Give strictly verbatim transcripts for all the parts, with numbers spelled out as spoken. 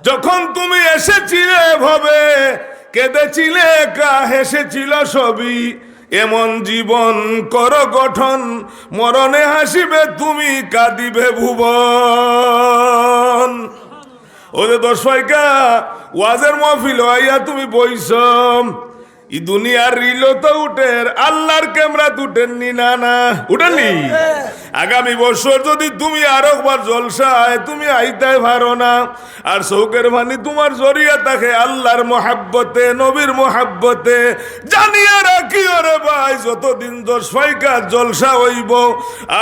যখন তুমি এসেছিলে ভবে, কেঁদেছিলে একা, হেসেছিল সবই। এমন জীবন করো গঠন, মরণে হাসিবে তুমি, কাঁদিবে ভুবন। ও যে দশ ফাইকা, ওয়াজের মহফিল আইয়া তুমি বইছ, ই দুনিয়ার রিলও তো উঠের, আল্লাহর ক্যামেরাত উঠের নি? না, না, উঠের নি? আগামী বছর যদি তুমি আরো একবার জলসায় তুমি আইতায় পারো না, আর চউখের পানি তুমার ঝরিয়া থাকে আল্লাহর মহব্বতে, নবীর মহব্বতে, জানিয়া রাখিও রে ভাই, যতদিন দশ ফাইকা জলসা অইবো,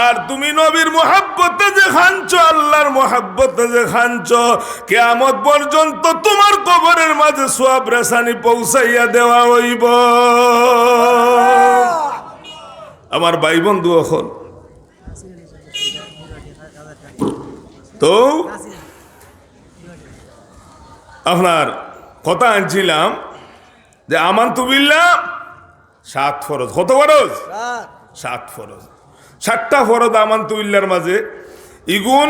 আর তুমি নবীর মহব্বতে যে কানছো, আল্লাহর মহব্বতে যে কানছো, কিয়ামত পর্যন্ত তুমার কবরের মাঝে সওয়াব রেসানি পৌঁছাইয়া দেওয়া অইবো। আমার ভাই বন্ধু অকল, তো আপনার কথা আনছিলাম যে আমানতু বিল্লাহ সাত ফরজ। কত ফরজ? সাত। সাত ফরজ। সাতটা ফরজ আমানতু বিল্লাহর মাঝে, ইগুন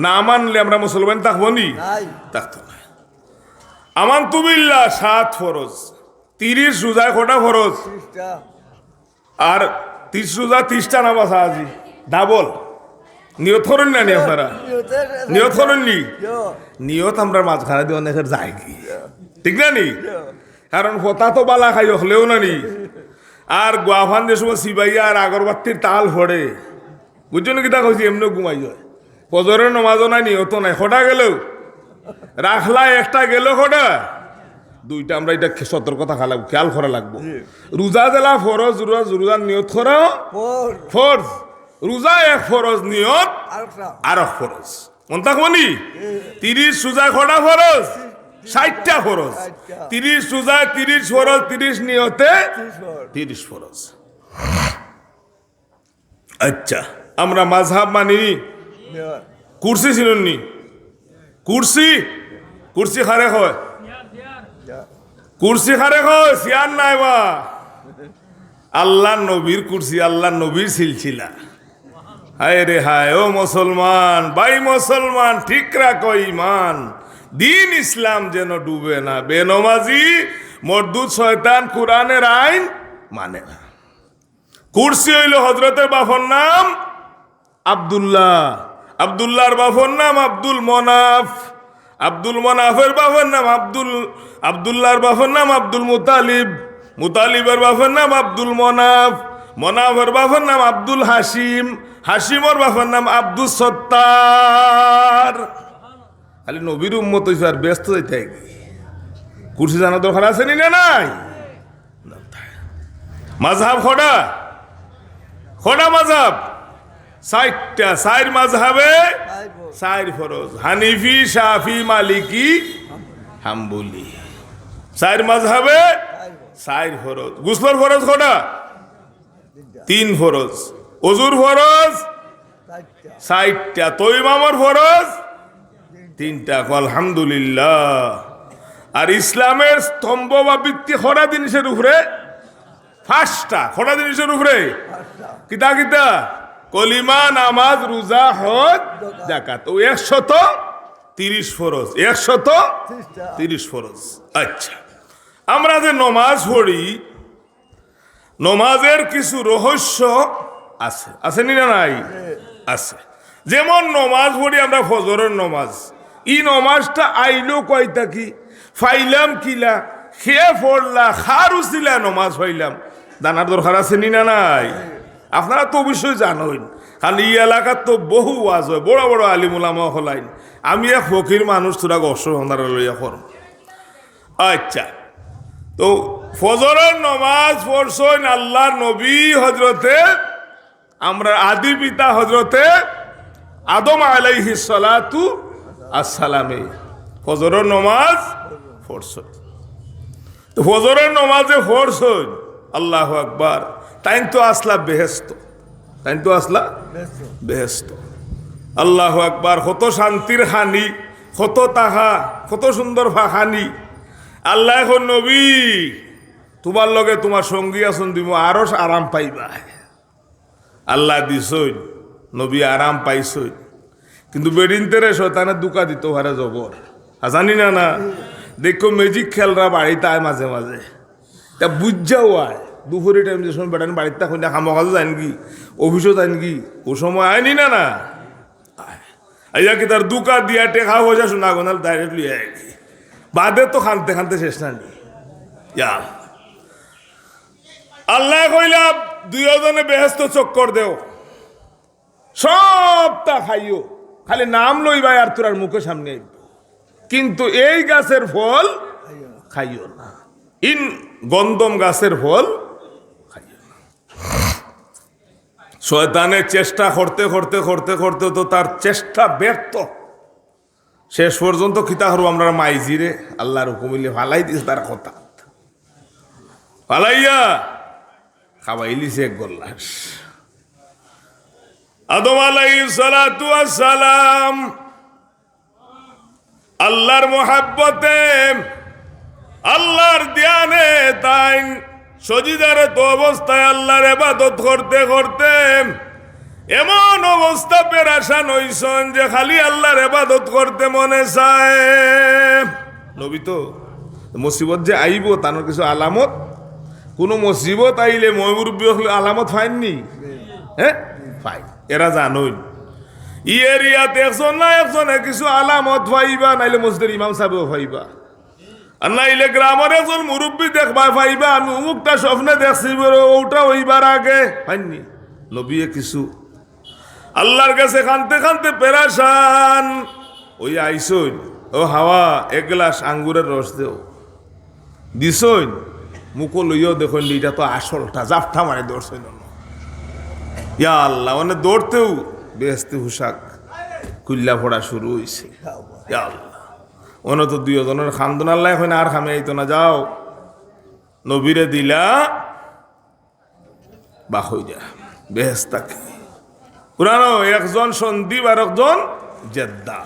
না মানলে আমরা মুসলমান থাকবো নি? নাই। থাকতো না। আমানতু বিল্লাহ সাত ফরজ। তিরিশ রোজায় কটা ফরজ? তিরিশটা। আর তিরিশ রোজা তিরিশটা নামাজ আজি ডাবল। নিয়ত করইন না নি আপনারা? নিয়তের নিয়ত করইন নি? ইয়ো। নিয়ত আমরার মাঝখানে দি অনেকের যায়গি, ঠিক না নি? ইয়ো। কারণ কথা তো বালা খাই হকলেও না নি। আর গুয়াফান যে সময় সিবাইয়া আর আগরবাত্তির তাল ফড়ে, বুঝছো নি কিতা কইছি? এমনে ঘুমাই যায়। ফজরের নমাজও নাই, নিয়তও নাই, কটা গেল? রাখলা একটা, গেল কটা? দুইটা। আমরা ইটা খে-, সতর্ক থাকা লাগবো, খেয়াল করা লাগবো। জি। রোজা যেলা ফরজ, রোজা, রোজার নিয়ত করা ফরজ। ফরজ। রোজা এক ফরজ, নিয়ত আরেকটা। আরক ফরজ। মন থাকবো নি? জি। তিরিশ রোজায় কটা ফরজ? ষাটটা ফরজ। ষাটটা। তিরিশ রোজায় তিরিশ ফরজ, তিরিশ নিয়তে তিরিশ ফরজ। তিরিশ ফরজ। আচ্ছা, আমরা মাযহাব মানি নি? ইয়া। কুরসি চিনইন নি? কুরসি, কুরসি কারে কয়? ইয়া। কুরসি কারে কয়? চেয়ার নায় বা। আল্লাহর নবীর কুরসি, আল্লাহর নবীর সিলসিলা। হায় রে হায়, ও মুসলমান, ভাই মুসলমান, ঠিক রাখো ঈমান। দ্বীন ইসলাম যেন ডুবে না। বেনমাজি, মরদুদ, শয়তান, কোরআনের আইন মানে না। কুরসি অইলো হযরতের বাপর নাম আব্দুল্লাহ, আব্দুল্লাহর বাপর নাম আব্দুল মনাফ, আব্দুল মনাফের বাপর নাম আব্দুল, আব্দুল্লাহর বাপর নাম আব্দুল মুতালিব, মুতালিবের বাপর নাম আব্দুল মনাফ, মনাফের বাপর নাম আব্দুল হাসিম, হাসিমর বাপর নাম আব্দুস সত্তার। খালি নবীর উম্মত অইছো আর বেহেস্তো যাইতায় গি। কুরসি জানা দরকার আছে নি না নাই? মাযহাব কটা? কটা মাযহাব? চাইরটা। চাইর মাযহাবে চাইর ফরজ। হানিফি, শাফি, মালিকি, হাম্বলি। চাইর মাযহাবে চাইর ফরজ। গোসলর ফরজ কটা? তিন ফরজ। অজুর ফরজ চাইরটা। তৈমামর ফরজ তিনটা। কও আলহামদুলিল্লাহ। আর ইসলামের স্তম্ভ বা ভিত্তি কটা জিনিসের উপরে? পাঁচটা। কটা জিনিসের উপরে? কিতা কিতা? কলিমা, নামাজ, রোজা, হজ, যাকাত। ও একশত তিরিশ ফরজ, একশত তিরিশ ফরজ। আচ্ছা, আমরা যে নমাজ পড়ি, নমাজের কিছু রহস্য আছে, আছে নি না নাই? আছে। যেমন নমাজ পড়ি আমরা ফজরের নমাজ, ই নমাজটা আইলো কই থাকি, পাইলাম কিলা, কে পড়লা, কার উছিলায় নমাজ পাইলাম, জানার দরকার আছে নি না নাই? আপনারা তো অবশ্যই জানইন, কারণ ই এলাকাত তো বহু ওয়াজ অয়, বড় বড় আলিম উলামা অকল আইন। আমি এক ফকির মানুষ, থুড়া কষ্ট আপনারারে লইয়া করমু। আচ্ছা, তো ফজরের নমাজ পড়ছইন আল্লাহর নবী হযরতে, আমরার আদি পিতা হযরতে আদম আলাইহিস সালাতু আসসালামে ফজরের নমাজ পড়ছইন। তো ফজরের নমাজ যে পড়ছইন, আল্লাহু আকবার, তাইন তো আছলা বেহেস্তো। তাইন তো আছলা বেহেস্তো। বেহেস্তো। আল্লাহু আকবার, কত শান্তির খানি, কত টাকা, কত সুন্দর ফাখানি। আল্লায় কইন, নবী, তুমার লগে তুমার সঙ্গী আছইন, দিমু আরশ, আরাম পাইবা। আল্লায় দিছইন, নবী আরাম পাইছইন, কিন্তু বেটিন্তরে শয়তানে ধোঁকা দিতো পারে জবর। জানি না, না। দেখো, ম্যাজিক খেলরা বাড়িত আয় মাঝে মাঝে। তা বুঝাও আয়। দুপুরে টাইম যে সময় বেটান বাড়িত থাকইন না, কামো কাজো যাইন গি, অফিসো যাইন গি, অউ সময় আয় নি না, না। আইয়া কিতার ধুকা দিয়া টেকা পয়সা সোনা গয়না direct লইয়া আয় গি। বাদে তো কানতে কানতে শেষ না নি। ইয়া। আল্লায় কইলা, দুইওজনে বেহেস্তো চক্কর দেও। সবতা খাইও, খালি নাম লইবায় আর তোরার মুখো সামনে আইবো, কিন্তু এই গাছের ফল খাইও না। ইন গন্ধম গাছের ফল খাইও না। শয়তানে চেষ্টা করতে করতে করতে করতে তো তার চেষ্টা ব্যর্থ। শেষ পর্যন্ত কিতা করবো আমরা মাইজিরে, আল্লার হুকুম অইলে ফালাই দিছে তার কথা। ফালাইয়া খাওয়াইলিছে এক গল্লাস। আদম আলাইহিস সালাতু ওয়াস সালাম আল্লার মোহাব্বতে, আল্লার ধ্যানে তাইন সজিদারত অবস্থায় আল্লার ইবাদত করতে করতে এমন অবস্থা পেরেশান অইছইন যে খালি আল্লার ইবাদত করতে মনে চায়। নবী তো মুসিবত যে আইবো, তানর কিছু আলামত, কুনু মুসিবত আইলে ময়-মুরব্বি অকলে আলামত পাইন নি? হে? পাইন। এরা জানইন। ই এরিয়াত একজন না একজনে কিছু আলামত পাইবা, নাইলে মসজিদর ইমাম সাহেবেও পাইবা। আর নাইলে গ্রামর একজন মুরব্বি দেখবায় পাইবা, "আমি অমুকটা স্বপ্নে দেখছি, বড় অউটা অইবার আগে।" পাইন নি? নবীয়ে কিছু আল্লার গেছে কানতে কানতে পেরেশান অইয়া আইছইন, "ও হাওয়া, এক গ্লাস আঙ্গুরের রস দেও।" দিছইন, মুখো লইয়াও দেখইন যে ইটা তো আসলটা, জাপটা মারি ধরছইন অনো। ইয়া আল্লাহ, অনে ধরতেউ বেহেস্তি পোশাক খুইল্লা পড়া শুরু অইছে। ইয়া আল্লাহ, অনে তো দুইওজনর কান্দন, আল্লায় কইন, "আর কামে আইতো না, যাও।" নবীরে দিলা বাহইরা, বেহেস্ত থাকি। কুরআনো একজন সন্দীপ আর একজন জেদ্দা।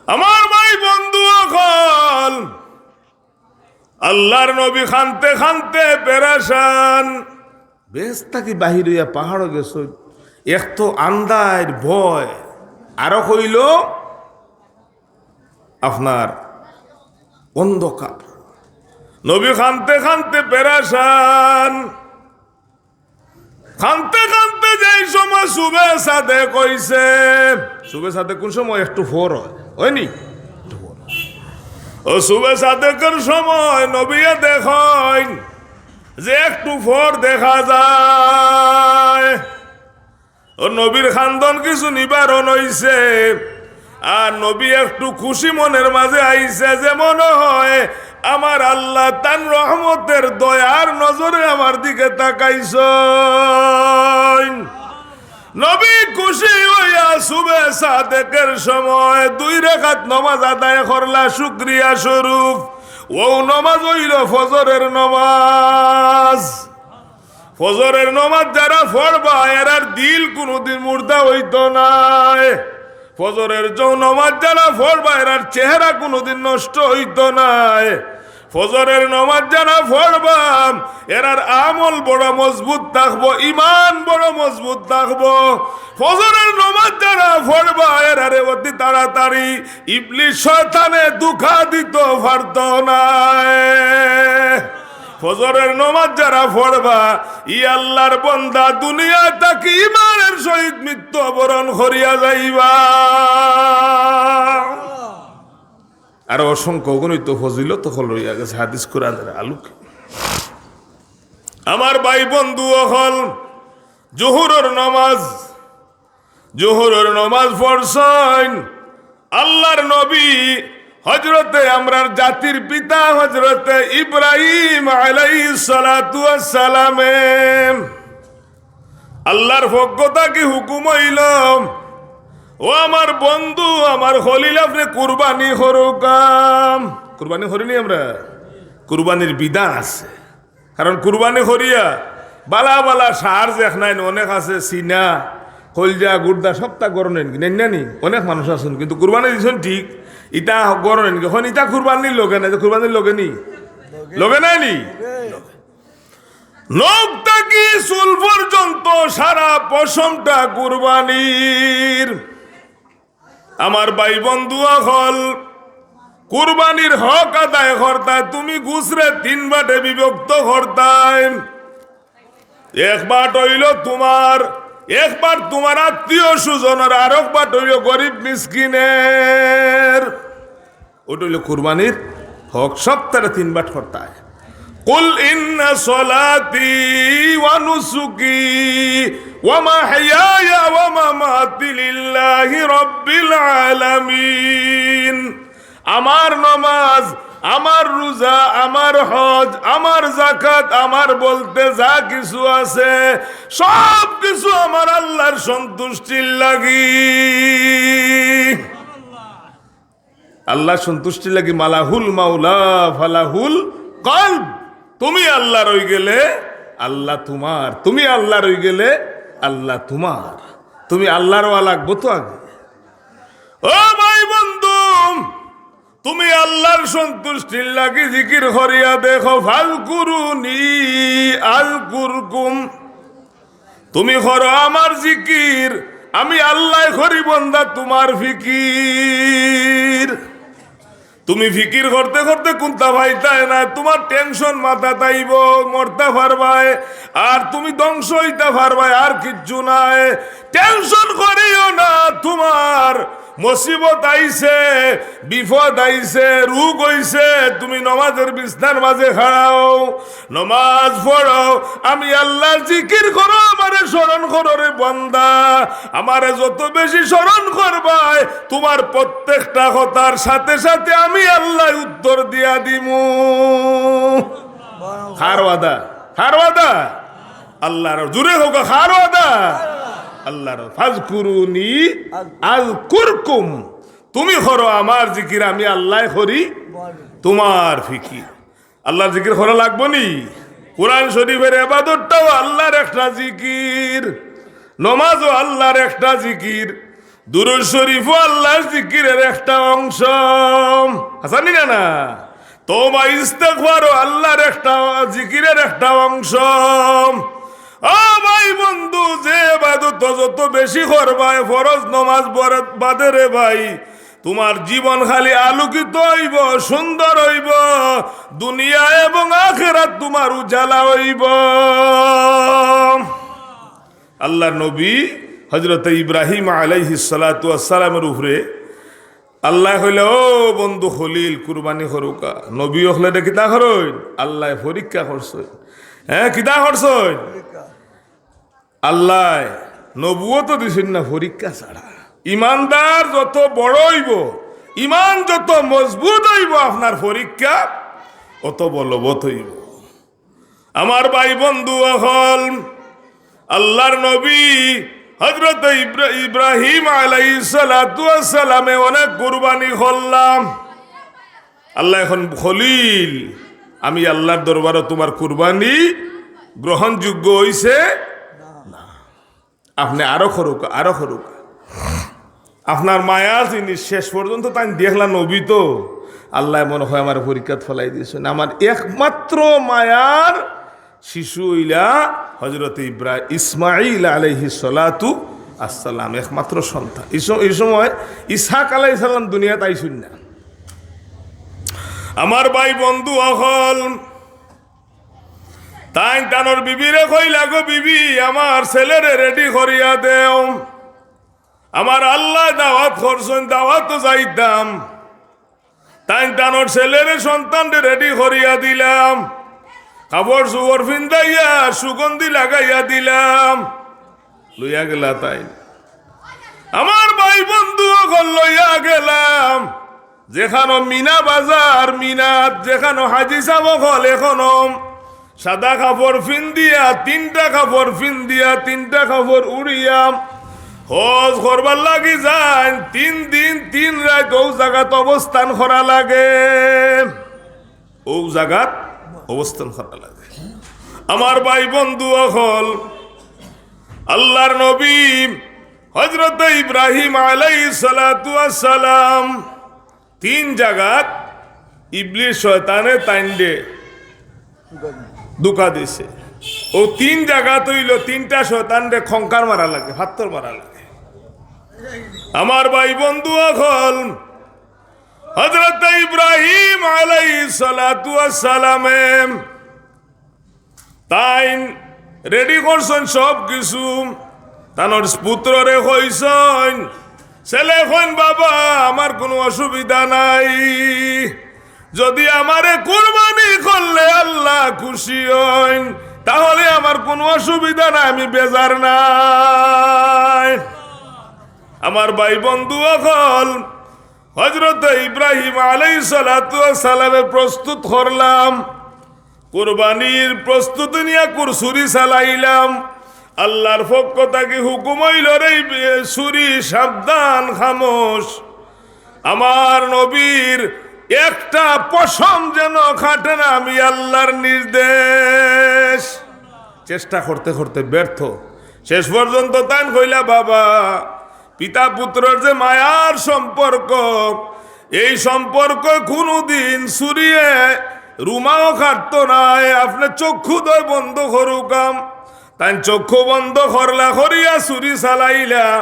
আমার ভাই বন্ধু অকল, আল্লার নবী কানতে কানতে পেরেশান। বেহেস্ত থাকি বাহির অইয়া পাহাড়ো গেছইন, এক তো আন্দাইর ভয়, আরো কইলো আপনার অন্ধকার। নবী কানতে কানতে পেরেশান, কানতে কানতে যেই সময় সুবে সাদেক অইছে, সুবে সাদেক কুন সময়? একটু পর অয়, অয় নি? একটু পর। অউ সুবে সাদেকর সময় নবীয়ে দেখইন যে একটু পর দেখা যায়। অউ নবীর কান্দন কিছু নিবারণ অইছে, আর নবী একটু খুশি মনের মাঝে আইছে, যে মনে হয় আমার আল্লাহ তান রহমতের দয়ার নজরে আমার দিকে তাকাইছইন। নবী খুশি অইয়া সুবে সাদেকর সময় দুই রাকাত নমাজ আদায় করলা শুকরিয়া স্বরূপ। অউ নমাজ অইলো ফজরের নমাজ। ফজরের নমাজ যারা পড়বা, এরার দিল কুনুদিন মুর্দা অইতো নায়। ফজরের যে নমাজ যারা পড়বা, এরার চেহারা কুনুদিন নষ্ট অইতো নায়। ফজরের নমাজ যারা পড়বা, এরার আমল বড় মজবুত থাকবো, ইমান বড় মজবুত থাকবো। ফজরের নমাজ যারা পড়বা, এরারে অতি তাড়াতাড়ি ইবলিস শয়তানে ধুকা দিতো পারতো নায়। ফজরের নমাজ যারা পড়বা, ই আল্লার বন্দা দুনিয়া থাকি ইমানের সহিত মৃত্যুবরণ করিয়া যাইবা। আর অসংখ্য অগণিত ফজিলত অকল রইয়া গেছে হাদিস কুরআনের আলোকে। আমার ভাই বন্ধু অকল, জোহরর নমাজ, জোহরর নমাজ পড়ছইন আল্লার নবী, হজরতে আমরার জাতির পিতা হজরতে ইব্রাহিম আলাইহিস সালাতু ওয়াস সালামে। আল্লার পক্ষ থাকি হুকুম অইলো, "ও আমার বন্ধু, আমার খলিল, আপনে কুরবানি করুক্কা।" কুরবানি করি নি আমরা? কুরবানির বিধান আছে। কারণ কুরবানি করিয়া বালা বালা সার যেখানাইন অনেক আছে, সিনা, কলজা, গুর্দা, সবতা গরো নেন কি? নেন না নি? অনেক মানুষ আছইন, কিন্তু কুরবানি দিছইন ঠিক, ইতা গরো নেন কি? অখন ইতা কুরবানির লগে নাই, ইতা কুরবানির লগে নি? লগে নাই নি? নখ থাকি চুল পর্যন্ত সারা পশমটা কুরবানির। আমার ভাই বন্ধু অকল, কুরবানির হক আদায় করতায়, তুমি গোস্তরে তিন বাটে বিভক্ত করতায়। এক বাট অইলো তুমার, এক বাট তুমার আত্মীয় স্বজনর, আরক বাট অইলো গরিব মিসকিনের। ওটা অইলো কুরবানির হক, সবতারে তিন বাট করতায়। قل إن صلاتي ونسكي ومحياي ومماتي لله رب العالمين। আমার নমাজ, আমার রোজা, আমার হজ, আমার যাকাত, আমার বলতে যা কিছু আছে, সব কিছু আমার আল্লাহর সন্তুষ্টির লাগি। আল্লাহর সন্তুষ্টির লাগি। মালাহুল মাওলা ফালাহুল কলব। তুমি আল্লাহর অইগেলে, আল্লাহ তুমার। তুমি আল্লাহর অইগেলে, আল্লাহ তুমার। তুমি আল্লাহর অওয়া লাগবো তো আগে। ও ভাই বন্ধু, তুমি আল্লাহর সন্তুষ্টির লাগি জিকির করিয়া দেখো, ফাজকুরুনি আজকুরকুম। তুমি করো আমার জিকির, আমি আল্লায় করি বন্দা তুমার ফিকির। তুমি ফিকির করতে করতে কুন্তা পাইতায় না, তুমার টেনশন মাথাত আইবো, মরতা পারবায়, আর তুমি ধ্বংস অইতা পারবায়, আর কিচ্ছু নায়। টেনশন করিও না, তুমার মুসিবত আইছে, বিপদ আইছে, রোগ অইছে, তুমি নমাজের বিছনার মাঝে খাড়াও, নমাজ পড়ো, আমি আল্লাহর জিকির করো, আমারে স্মরণ করো রে বান্দা, আমারে যত বেশি স্মরণ করবায়, তুমার প্রত্যেকটা কথার সাথে সাথে আমি আল্লায় উত্তর দিয়া দিমু। কার ওয়াদা? কার ওয়াদা? আল্লাহর। জোরে কউক্কা, কার ওয়াদা? আল্লাহর। ফাজকুরুনি আজকুরকুম। তুমি করো আমার জিকির, আমি আল্লায় করি তুমার ফিকির। আল্লাহর জিকির করা লাগবো নি? কোরআন শরীফের ইবাদতটাও আল্লাহর একটা জিকির, নমাজও আল্লাহর একটা জিকির, দুরূদ শরীফও আল্লাহর জিকিরের একটা অংশ। হাছা নি না, না? তওবা ইস্তেগফারও আল্লাহর একটা জিকিরের একটা অংশ। ও ভাই বন্ধু, যে ইবাদত যত বেশি করবায়, ফরজ নমাজ বর-, বাদে রে ভাই, তুমার জীবন খালি আলোকিত অইবো, সুন্দর অইবো, দুনিয়া এবং আখেরাত তুমার উজালা অইবো। আল্লাহর নবী হযরত ইব্রাহিম আলাইহিস সালাতু ওয়াস সালামের উপরে আল্লায় কইলা, "ও বন্ধু খলিল, কুরবানি করউক্কা।" নবী অকলরে কিতা করইন? আল্লায় পরীক্ষা করছইন। হ্যাঁ, কিতা করছইন? আল্লায় নবুয়ত দিছইন না পরীক্ষা ছাড়া। ইমানদার যত বড় অইবো, ইমান যত মজবুত অইবো, আপনার পরীক্ষা অত বলবৎ অইবো। আমার ভাই বন্ধু অকল, আল্লাহর নবী হযরত ইব্রা-, ইব্রাহিম আলাইহিস সালাতু ওয়াস সালামে অনেক কুরবানি করলাম। আল্লায় কইন, "খলিল, আমি আল্লাহর দরবারো তুমার কুরবানি গ্রহণযোগ্য অইছে না।" আপনে আরো করউক্কা, আরো করউক্কা। আপনার মায়ার জিনিস শেষ পর্যন্ত তাইন দেখলা নবী তো, আল্লায় মনে কয় আমারে পরীক্ষাত ফালাই দিছইন। আমার একমাত্র মায়ার শিশু অইলা হযরত ইব্রা-, ইসমাইল আলাইহিস সালাতু আসসালাম, একমাত্র সন্তান। এই স-, এই সময় ইসহাক আলাইহিস সালাম দুনিয়াত আইছইন না। আমার ভাই বন্ধু অকল, তাইন তানর বিবিরে কইলা, "গো বিবি, আমার ছেলেরে রেডি করিয়া দেও, আমার আল্লায় দাওয়াত করছইন, দাওয়াতো যাইতাম।" তাইন তানর ছেলেরে, সন্তানরে রেডি করিয়া দিলাম, কাপড় চোপড় ফিন্দাইয়া সুগন্ধি লাগাইয়া দিলাম। লইয়া গেলা তাইন। আমার ভাই বন্ধু অকল, লইয়া গেলাম। যেখানো মিনা বাজার, মিনাত যেখানো হাজি সাব অকল, এখনো সাদা কাপড় ফিন্দিয়া, তিনটা কাপড় ফিন্দিয়া, তিনটা কাপড় উড়িয়া হজ করবার লাগি যাইন। তিন দিন তিন রাইত অউ জাগাত অবস্থান করা লাগে, অউ জাগাত অবস্থান করা লাগে। আমার ভাই বন্ধু অকল, আল্লাহর নবী হযরত ইব্রাহিম আলাইহিস সালাতু ওয়াস সালাম তিন জাগাত ইবলিস শয়তানে তাইনরে ধোঁকা দিছে। অউ তিন জাগাত অইলো তিনটা শয়তানরে খঙ্কার মারা লাগে, ফাত্তর মারা লাগে। আমার ভাই বন্ধু অকল, হযরত ইব্রাহিম আলাইহিস সালাতু ওয়াস সালামে তাইন রেডি করছইন সব কিছু। তানর পুত্ররে কইছইন, ছেলে কইন, "বাবা, আমার কুনু অসুবিধা নাই, যুদি আমারে কুরবানি করলে আল্লাহ খুশি অইন, তাহলে আমার কুনু অসুবিধা নাই, আমি বেজার নাই।" আমার ভাই বন্ধু অকল, হযরতে ইব্রাহিম আলাইহিস সালাতু ওয়াস সালামে প্রস্তুত করলাম, কুরবানির প্রস্তুতি নিয়া কুর-, ছুরি চালাইলাম। আল্লাহর পক্ষ থাকি হুকুম অইলো, "রে বে-, ছুরি সাবধান, খামোশ। আমার নবীর একটা পশম যেন কাটে না, আমি আল্লাহর নির্দেশ।" চেষ্টা করতে করতে ব্যর্থ। শেষ পর্যন্ত তাইন কইলা, "বাবা, পিতা পুত্রর যে মায়ার সম্পর্ক, এই সম্পর্ক কুনুদিন ছুরিয়ে রুমাও কাটতো নায়, আপনে চক্ষুদ্বয় বন্ধ করুক্কা।" তাইন চক্ষু বন্ধ করলা, করিয়া ছুরি চালাইলা।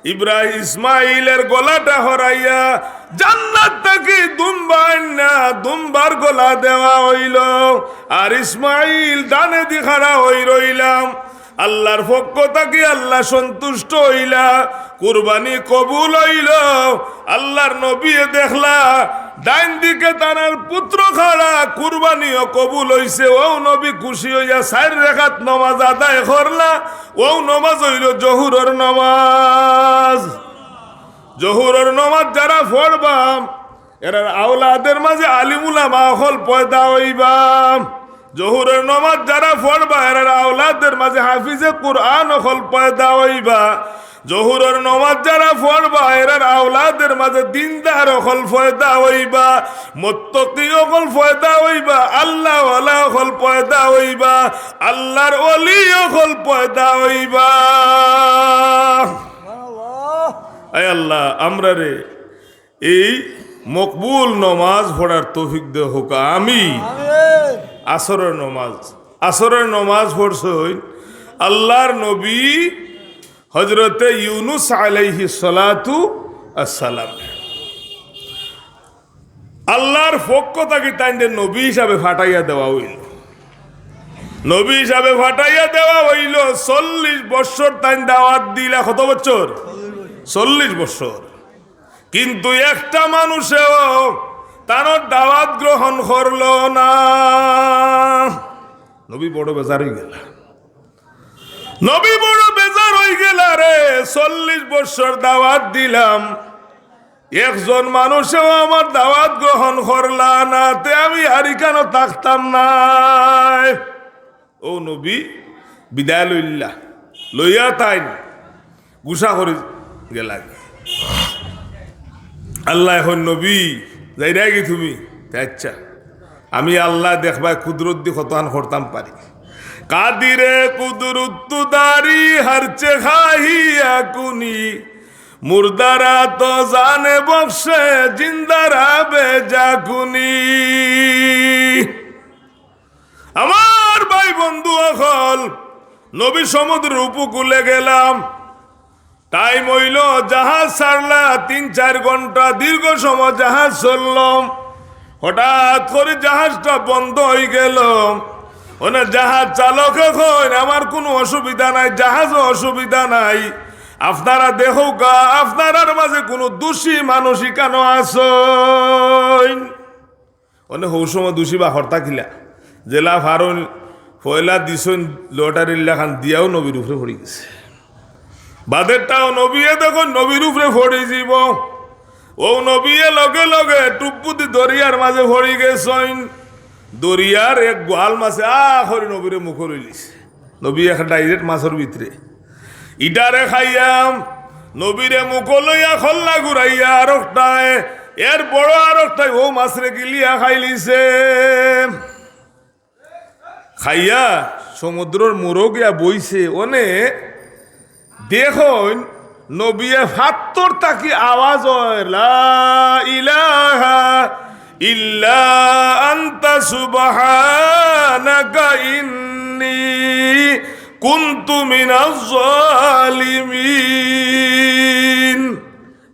ইব্রাহিম ইসমাইলর গলাটা হরাইয়া জান্নাত থাকি দুম্বা আইন্না দুম্বার গলা দেওয়া অইলো, আর ইসমাইল ডানেদি খাড়া অই রইলা। আল্লাহর পক্ষ থাকি আল্লাহ সন্তুষ্ট অইলা, কুরবানি কবুল অইলো। আল্লাহর নবীয়ে দেখলা, ডাইন দিকে তানর পুত্র খাড়া, কুরবানিও কবুল অইছে। অউ নবী খুশি অইয়া চাইর রেকাত নমাজ আদায় করলা। অউ নমাজ অইলো জহুরর নমাজ। জহুরর নমাজ যারা পড়বা, এরার আওলাদের মাঝে আলিম উলামা অকল পয়দা অইবা। জহুরর নমাজ যারা পড়বা, এরার আওলাদের মাঝে হাফিজে কুরআন অকল পয়দা অইবা। জহুরর নমাজ যারা পড়বা, এরার আওলাদের মাঝে দিনদার অকল পয়দা অইবা, মুত্তাকি অকল পয়দা অইবা, আল্লাহওয়ালা অকল পয়দা অইবা, আল্লাহর ওলি অকল পয়দা অইবা। আয় আল্লাহ, আমরারে এই মকবুল নমাজ পড়ার তৌফিক দে হউক্কা। আমি আসরের নমাজ, আসরের নমাজ পড়ছইন আল্লাহর নবী হযরতে ইউনুস আলাইহিস সালাতু আসসালাম। আল্লাহর পক্ষ থাকি তাইনরে নবী হিসাবে ফাটাইয়া দেওয়া অইলো। নবী হিসাবে ফাটাইয়া দেওয়া অইলো। চল্লিশ বছর তাইন দাওয়াত দিলা। কত বছর? চল্লিশ বছর। কিন্তু একটা মানুষেও তানর দাওয়াত গ্রহণ করলো না। নবী বড় বেজার অইগেলা। নবী বড় বেজার অইগেলা, "রে, চল্লিশ বছর দাওয়াত দিলাম, একজন মানুষেও আমার দাওয়াত গ্রহণ করলা না, তে আমি আর ইখানো থাকতাম নায়।" অউ নবী বিদায় লইলা, লইয়া তাইন গুসা করি গেলা। আল্লায় কইন, "নবী, যাইরায়গি তুমি?" তে, "আচ্ছা, আমি আল্লায় দেখবায় কুদরতদি কতখান করতাম পারি।" কাদিরে কুদরত তো দারি হারচে খাহিয়া কুনি, মুর্দারা তো জানে বখশে জিন্দারা বেজা কুনি। আমার ভাই বন্ধু অকল, নবী সমুদ্রর উপকূলে গেলাম। টাইম অইলো, জাহাজ ছাড়লা, তিন চাইর ঘন্টা দীর্ঘ সময় জাহাজ চললো। হঠাৎ করি জাহাজটা বন্ধ অইগেলো। অনে জাহাজ চালকে কইন, "আমার কুনু অসুবিধা নাই, জাহাজও অসুবিধা নাই। আপনারা দেখউক্কা, আপনারার মাঝে কুনু দোষী মানুষ ইখানো আছইন?" অনে হউ সময় দোষী বা হর্তা কিলা? যেলা পারইন, পয়লা দিছইন লটারির লাখান দিয়াও নবীর উপরে পড়ি গেছে। বাদেরটাও নবীয়ে দেখইন নবীর উপরে পড়ি যিবো। অউ নবীয়ে লগে লগে টুপুদি দরিয়ার মাঝে পড়ি গেছইন। দরিয়ার এক গোয়াল মাছে আ করি নবীরে মুখো লইলিছে। নবী এক ডাইরেক্ট মাছর ভিতরে। ইটারে খাইয়াম, নবীরে মুখো লইয়া খল্লা ঘুরাইয়া আরকটায়, এর বড় আরকটায় অউ মাছরে গিলিয়া খাইলিছে। খাইয়া সমুদ্রর মুরো গিয়া বইছে, অনে দেখইন নবীয়ে ফাত্তর থাকি আওয়াজ অয়, "লা ইলাহা ইল্লা আনতা সুবহানাকা ইন্নী কুনতু মিনাজ জালিমিন।"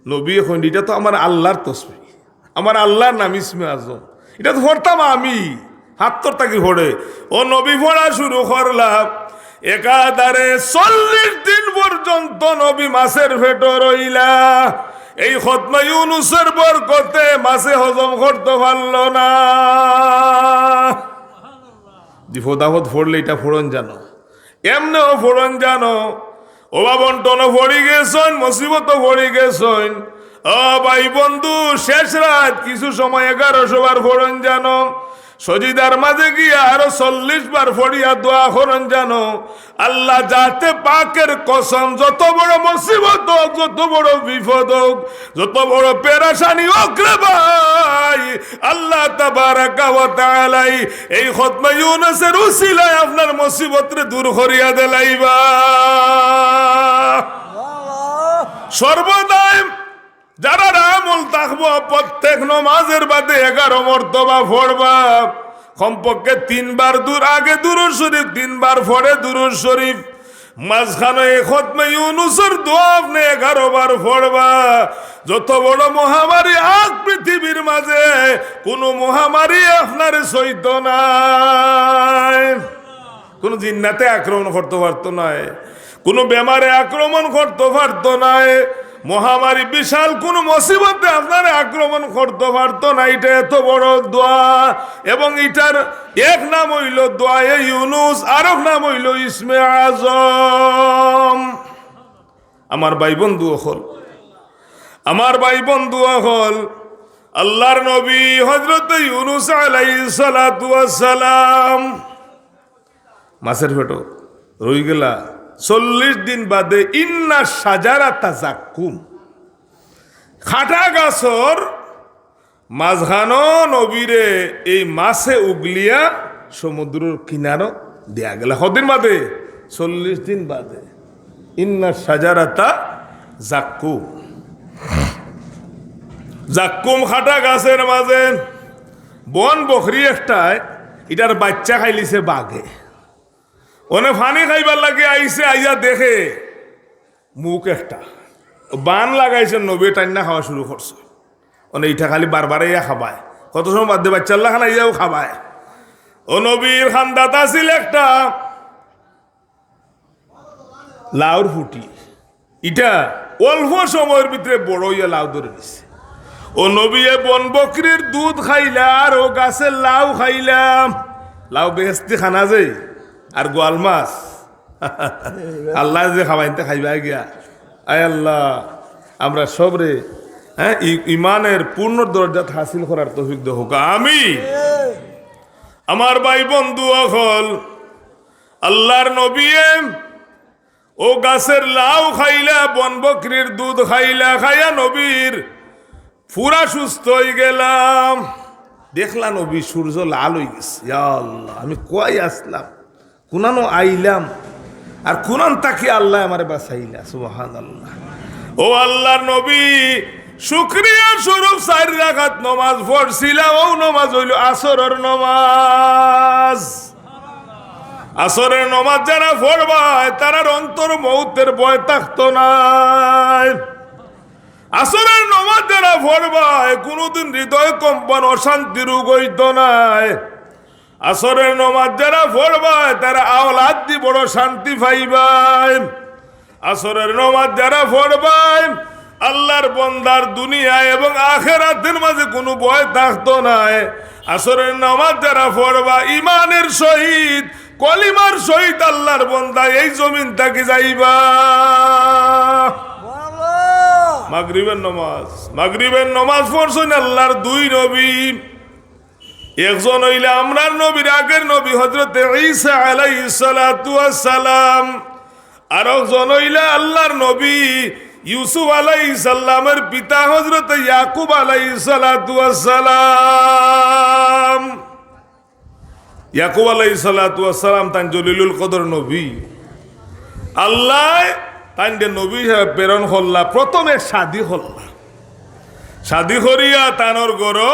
নবীয়ে কইন, "ইটা তো আমার আল্লাহর তসবিহ।" আমার আল্লাহর নাম ইসমে আজম। ইটা তো পড়তাম আমি, হাত্তর থাকি পড়ে। ও নবী পড়া শুরু করলা, একাধারে চল্লিশ দিন পর্যন্ত নবী মাছের পেটো রইলা। এই খতমে ইউনুসের বরকতে মাছে হজম করতো পারলো না। বিপদ আপদ পড়লে ইটা পড়ন জানো, এমনেও পড়ন জানো। ও বা বন্টনও পড়ি গেছইন, মুসিবতও পড়ি গেছইন। ও ভাই বন্ধু, শেষ রাত কিছু সময় এগারোশো বার পড়ন জানো। সজিদার মাঝে গিয়া আরো চল্লিশ বার পড়িয়া দোয়া করন জানো। আল্লাহ জাতে পাকের কসম, যত বড় মুসিবত হোক, যত বড় বিপদ হোক, যত বড় পেরেশানি হোক রে ভাই, আল্লাহ তাবারাকা ওয়া তাআলাই এই খতমে ইউনুসের উসিলায় আপনার মুসিবতরে দূর করিয়া দিলাইবা। সর্বদাই যারার আমল থাকবো, প্রত্যেক নমাজের বাদে এগারো মর্তবা পড়বা, কমপক্ষে তিনবার দূর আগে দুরূদ শরীফ, তিনবার পরে দুরূদ শরীফ, মাঝখানো এই খতমে ইউনুসের দোয়া আপনে এগারো বার পড়বা। যত বড় মহামারী আক পৃথিবীর মাঝে, কুনু মহামারী আপনারে সইতো নায়। কুনু জিন্নাতে আক্রমণ করতো পারতো নায়, কুনু বেমারে আক্রমণ করতো পারতো নায়, মহামারী বিশাল কুনু মুসিবতে আপনারে আক্রমণ করতো পারতো না। ইটা এত বড় দোয়া, এবং ইটার এক নাম অইলো দোয়ায়ে ইউনুস, আরক নাম অইলো ইসমে আজম। আমার ভাই বন্ধু অকল, আমার ভাই বন্ধু অকল, আল্লাহর নবী হযরতে ইউনুস আলাইহিস সালাতু ওয়াস সালাম মাছের পেটো রইগেলা। চল্লিশ দিন বাদে ইন্না শাজারাতা জাক্কুম, কাটা গাছর মাঝখানো নবীরে এই মাছে উগলিয়া সমুদ্রর কিনারো দিয়া গেলা। কদিন বাদে? চল্লিশ দিন বাদে। ইন্না শাজারাতা জাক্কুম, জাক্কুম কাটা গাছের মাঝে বন বকরি একটায় ইটার বাইচ্চা খাইলিছে বাঘে। অনে পানি খাইবার লাগি আইছে, আইয়া দেখে মুখ একটা। বান লাগাইছে, নবীয়ে টাইন্না খাওয়া শুরু করছে। অনে ইটা খালি বারবার ইয়া খাবায়, কত সময় বাদে বাইচ্চার লাখান আইয়াও খাবায়। ও নবীর কান্দাত আছিল একটা লাউর ফুটি, ইটা অল্প সময়র ভিতরে বড় অইয়া লাউ ধরি দিছে। ও নবীয়ে বন বকরির দুধ খাইলা আর ও গাছের লাউ খাইলা। লাউ বেহেস্তি খানা যায়, আর গোয়াল মাছ আল্লায় যে খাবাইন তে খাইবা গিয়া। আয় আল্লাহ, আমরা সবরে, হ্যাঁ, ই-, ইমানের পূর্ণ দরজাত হাসিল করার তৌফিক দেও, আমিন। আমার ভাই বন্ধু অকল, আল্লাহর নবীয়ে ও গাছের লাউ খাইলা, বন বকরির দুধ খাইলা, খাইয়া নবীর পুরা সুস্থ অইগেলা। দেখলা নবী সূর্য লাল অইগেছে। ইয়া আল্লাহ, আমি কই আছলাম, কুনানো আইলাম, আর কুনান থাকি আল্লায় আমারে বাঁচাইলা। সুবহানাল্লাহ। ও আল্লাহর নবী, শুকরিয়া স্বরূপ চাইর রাকাত নমাজ পড়ছিলা, ও নমাজ অইলো আসরর নমাজ। আসরের নমাজ যারা পড়বায়, তারার অন্তর মউতের ভয় থাকতো নায়। আসরের নমাজ যারা পড়বায়, কুনুদিন হৃদয় কম্পন, অশান্তি, রোগ অইতো নায়। আসরের নমাজ যারা পড়বায়, তারা আওলাদ দি বড় শান্তি পাইবায়। আসরের নমাজ যারা পড়বায়, আল্লাহর বন্দার দুনিয়া এবং আখেরাতের মাঝে কুনু ভয় থাকতো নায়। আসরের নমাজ যারা পড়বা, ইমানের সহিত, কলিমার সহিত আল্লাহর বন্দা এই জমিন থাকি যাইবা। মাগরিবের নমাজ, মাগরিবের নমাজ পড়ছইন আল্লাহর দুই নবী। একজন অইলা আমরার নবীর আগের নবী হযরতে ঈসা আলাইহিস সালাতু ওয়াস সালাম, আরকজন অইলা আল্লাহর নবী ইউসুফ আলাইহিস সালামের পিতা হযরতে ইয়াকুব আলাইহিস সালাতু ওয়াস সালাম। ইয়াকুব আলাইহিস সালাতু ওয়াস সালাম তাইন জলিলুল কদর নবী। আল্লায় তাইনরে নবী হিসাবে প্রেরণ করলা। প্রথমে শাদী করলা, শাদী করিয়া তানর ঘরো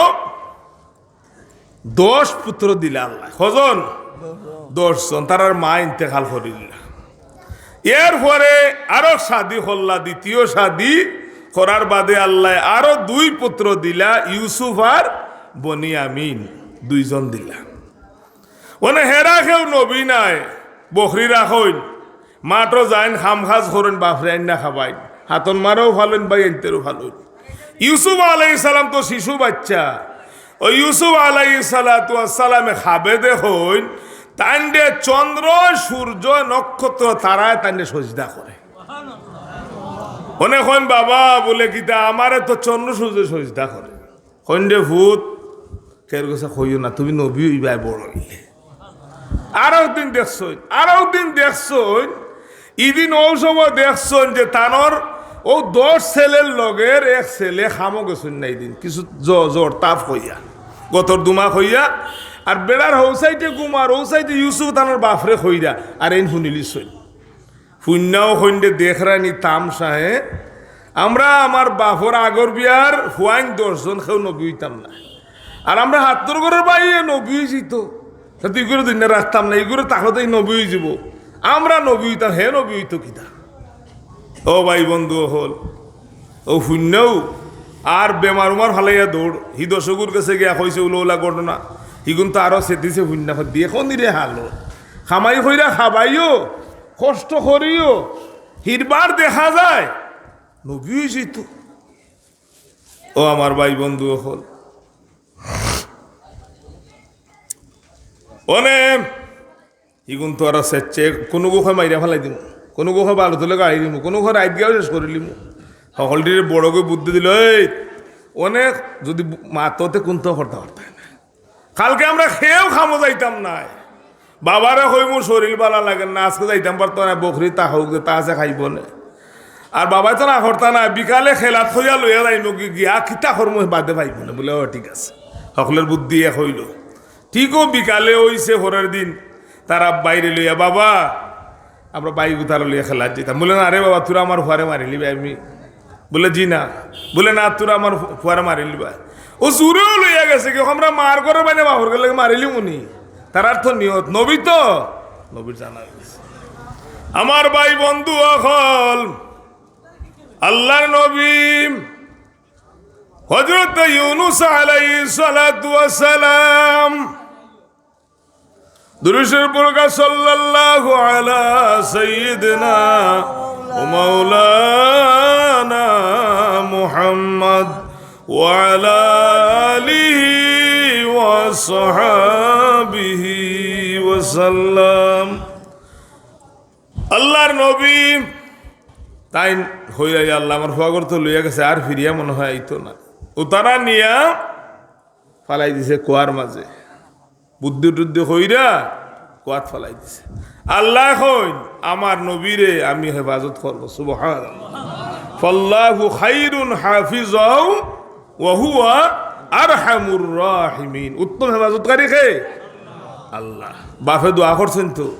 দশ পুত্র দিলা আল্লায়। কয়জন? দশ জন। তারার মা ইন্তেকাল করিলা। এরপরে আরো শাদী করলা, দ্বিতীয় শাদী করার বাদে আল্লায় আরো দুই পুত্র দিলা, ইউসুফ আর বনি আমিন, দুইজন দিলা। অনে হেরা কেউ নবী নায়, বকরি রাখইন, মাঠো যাইন, কাম কাজ করইন, বাফরে আইন্না খাবাইন, হাতর মারেও ফালইন, ভাইয়াইন্তরেও ফালইন। ইউসুফ আলাইহিস সালাম তো শিশু বাইচ্চা, অউ ইউসুফ আলাইহিস সালাতু ওয়াস সালামে খাবে দেখইন, তাইনরে চন্দ্র, সূর্য, নক্ষত্র, তারায় তাইনরে সজদা করে। অনে কইন, "বাবা," বুলে, "কিতা, আমারে তো চন্দ্র সূর্য সজদা করে।" কইন, "রে পুত, কেউর গেছে কইও না, তুমি নবী অইবায় বড় অইলে।" আরক দিন দেখছইন, আরক দিন দেখছইন, ইদিন অউ সময় দেখছইন যে তানর অউ দশ ছেলের লগের এক ছেলে কামো গেছইন না ইদিন, কিছু জ-, জ্বর তাপ অইয়া, গতর দুমা অইয়া, আর বেড়ার হউ সাইডে ঘুমার, অউ সাইডে ইউসুফ তানর বাফরে কইরা, আর এইন হুনিলিছইন। ফুইন্নাও কইন রে, "দেখরায়নি তামশা, হে? আমরা আমার বাফর আগর বিয়ার ফুয়াইন দশজন কেউ নবী অইতাম না। আর আমরা হাত্তর ঘরর ভাইয়ে নবী অইযিতো। তে ইগুরে দুনিয়া রাখতাম না, ইগুরে তাকলে তো ই নবী অইযিবো। আমরা নবী অইতাম, হে নবী অইতো কিতা?" ও ভাই বন্ধু অকল, অউ ফুইন্নাও আর বেমার উমার ফালাইয়া দৌড়, হি দর্শকর গেছে গিয়া কইছে উলা উলা ঘটনা, হিগুন তো আরো চেতিছে ফুইন্না, কয়, "দেখো নি রে হালো, কামাই কইরা খাবাইও, কষ্ট করিও, হিরবার দেখা যায় নবী অইযিতো।" ও আমার ভাই বন্ধু অকল, অনে ইগুন তো আরো চেতছে, কুনুগু কয় মাইরা ফালাই দিমু, কুনুগু কয় বালু তলে গাড়ি দিমু, কুনুগু কয় রাইত গিয়াও শেষ করিলিমু। হকলটিরে বড়গু বুদ্ধি দিল, "এই, অনে যুদি মাতো তে কুন্তা করতা পারতায় না।" কালকে আমরা কেউ কামো যাইতাম নায়। বাবারে কইমু, "শরীল ভালা লাগের না, আজকে যাইতাম পারতাম না, বকরি তা হউক যে তা আছে খাইবো নে।" আর বাবায় তো না করতা না, "বিকালে খেলাত কইয়া লইয়া যাইমু গি-, গিয়া কিতা করমু বাদে পাইবো নে।" বুলে, "ও ঠিক আছে।" হকলর বুদ্ধি এক অইলো। ঠিক অউ বিকালে অইছে, পরের দিন তারা বাইরে লইয়া, "বাবা, আমরা ভাইগুতারে লইয়া খেলাত যাইতাম।" বুলে, "না রে বাবা, তোরা আমার ফুয়ারে মারিলিবায়।" আমি বুলে, "জি না।" বুলে, "না, তোরা আমার ফু-, ফুয়ারে মারিলিবায়।" অউ জুরেও লইয়া গেছে, কি আমরা মার ঘরর বাইনে বাফর ঘরর লগে মারিলিমুনি। তারার তো নিয়ত, নবী তো, নবীর জানা গেছে। আমার ভাই বন্ধু অকল, আল্লার নবী হযরত ইউনুস আলাইহিস সালাতু ওয়াস সালাম দুরূদ শরীফ পড়ুক্কা, সাল্লাল্লাহু আলা সাইয়্যিদিনা ওয়া মাওলানা মুহাম্মদ ওয়া আলা আলিহি ওয়া সাহবিহি ওয়া সাল্লাম। আল্লার নবী তাইন কইরা, "ইয়া আল্লাহ, আমার ফুয়াগুরে তো লইয়া গেছে, আর ফিরিয়া মনে হয় আইতো না।" অউ তারা নিয়া ফালাই দিছে কুয়ার মাঝে। বুদ্ধি টুদ্ধি কইরা কুয়াত ফালাই দিছে। আল্লায় কইন, "আমার নবীরে আমি হেফাজত করমু।" সুবহানাল্লাহ। "ফাল্লাহু খাইরুন হাফিজাও ওয়া হুয়া আরহামুর রাহিমিন।" উত্তম হেফাজতকারী কে? আল্লাহ। বাফে দোয়া করছইন তো।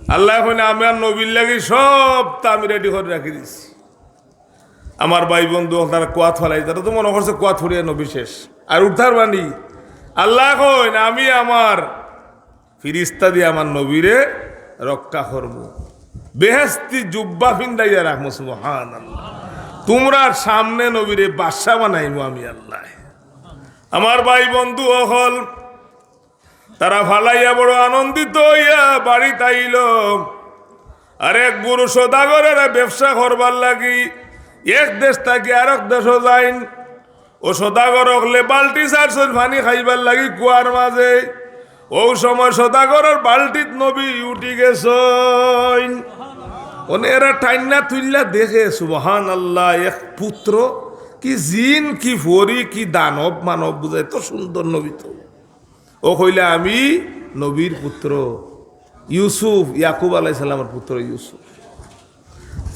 আল্লায় কইন, "আমি আমার নবীর লাগি সবতা আমি ready করি রাখি দিছি।" আমার ভাই বন্ধু অকল, তারা কুয়াত ফালাই, তারা তো মনে করছে কুয়াত ফালাইয়া নবী শেষ। আর উঠার বানি, আল্লায় কইন, "আমি আমার ফিরিস্তা দিয়া আমার নবীরে রক্ষা করমু, বেহেস্তি জুব্বা ফিন্দাইয়া রাখমু।" সুবহানাল্লাহ। "তুমরার সামনে নবীরে বাদশা বানাইমু আমি আল্লায়।" আমার ভাই বন্ধু অকল, তারা ফালাইয়া বড় আনন্দিত অইয়া বাড়িত আইলো। আর এক বুরু সদাগরেরা ব্যবসা করবার লাগি এক দেশ থাকি আরক দেশো যাইন। অউ সদাগর অকলে বালটি ছাড়ছইন পানি খাইবার লাগি কুয়ার মাঝে। অউ সময় সদাগরর বালটিত নবী উঠি গেছইন। অনে এরা টাইন্না তুইল্লা দেখে, সুবহানাল্লাহ, এক পুত্র, কি জিন, কি পরি, কি দানব, মানব বুঝায়, এত সুন্দর নবী তো। অউ কইলা, "আমি নবীর পুত্র ইউসুফ, ইয়াকুব আলাইহিস সালামর পুত্র ইউসুফ।"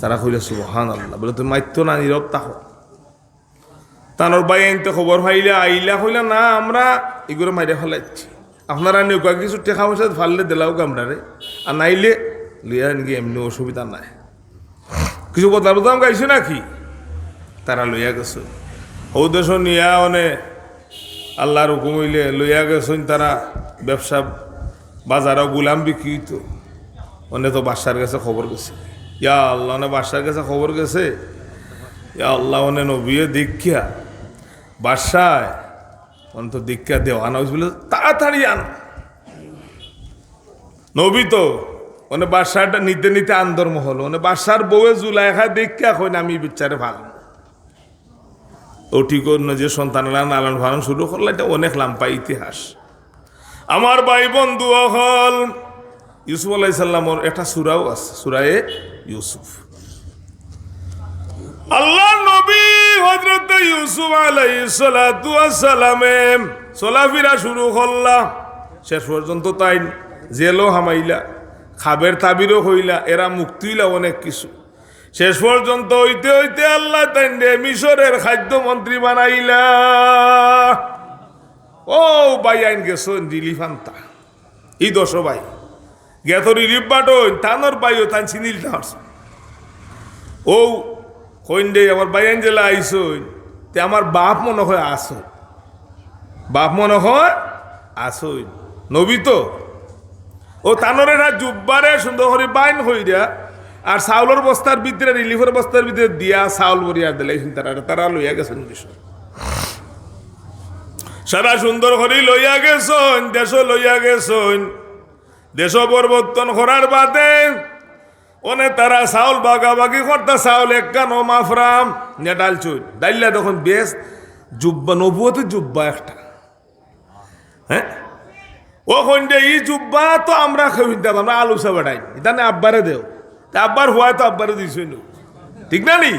তারা কইলা, "সুবহানাল্লাহ।" বুলে, "তুমি মাতিও না, নীরব থাকো।" তানর ভাইয়াইন্তে খবর পাইলা, আইলা, কইলা, "না, আমরা ইগুরে মারিয়া ফালাইছি। আপনারা নিউক্কা কিছু টেকা পয়সা পারলে দিলাউক্কা আমরারে, আর নাইলে লইয়া যাইন গি, এমনে অসুবিধা নাই।" কিছু বদলা বদলাম গাইছে নাকি? তারা লইয়া গেছে। অউ দেশো নিয়া অনে আল্লার হুকুম অইলে লইয়া গেছইন তারা ব্যবসা, বাজারো গুলাম বিক্রি অইতো। অনে তো বাদশার গেছে খবর গেছে। ইয়া আল্লাহ, অনে বাদশার গেছে খবর গেছে। ইয়া আল্লাহ, অনে নবীয়ে দেখিয়া বাদশায় অন তো দেখিয়া দেওয়ানা অইছে, বুলে, "তাড়াতাড়ি আন।" নবী তো, অনে বাদশাটা নিতে নিতে আন্দর মহল, অনে বাদশার বউয়ে জুলাইখা দেখিয়া কইন, "আমি ই বাচ্চারে ফালাম।" ও ঠিক অইল না যে সন্তান লালন পালন শুরু করলা, ইটা অনেক লাম্বা ইতিহাস। আমার ভাই বন্ধু অকল, ইউসুফ আলাইহিস সালামর একটা সূরাও আছে, সূরায়ে ইউসুফ। আল্লাহর নবী হযরতে ইউসুফ আলাইহিস সালাতু ওয়াস সালামে চলাফিরা শুরু করলা, শেষ পর্যন্ত তাইন জেলও হামাইলা, খাবের তাবিরও কইলা, এরা মুক্তি অইলা অনেক কিছু। শেষ পর্যন্ত অইতে অইতে আল্লায় তাইনরে মিশরের খাদ্য মন্ত্রী বানাইলা। ও ভাইয়াইন গেছইন রিলিফ আনতা, ই দশ ভাই গেতো রিলিফ বাটইন, তানর ভাইও তান চিনিলতা পারছইন। ও কইন দে, আমার ভাইয়াইন যেলা আইছইন, তে আমার বাপ মনে হয় আছইন, বাপ মনে হয় আছইন, নবী তো। ও তানরে না জুব্বারে সুন্দর করি বাইন কইরা, আর চাউলর বস্তার ভিতরে, রিলিফর বস্তার ভিতরে দিয়া চাউল ভরিয়া দিলাইছইন তারা, তারা লইয়া গেছইন কিছু। সারা সুন্দর করি লইয়া গেছইন, দেশো লইয়া গেছইন। দেশো প্রবর্তন করার বাদে অনে তারা চাউল ভাগাভাগি করতা, চাউল একখানো মাফরাম, নে ডাইলছইন। ডাইললা তখন বেশ জুব্বা, নবুয়তের জুব্বা একটা। হ্যাঁ? ও কইন দে, "ই জুব্বা তো আমরা কেউ কিনতাম, আমরা আলু চা বাটাই, ইতা নে আব্বারে দেও।" তে আব্বার হুয়ায় তো আব্বারে দিছইন। ঠিক না নি?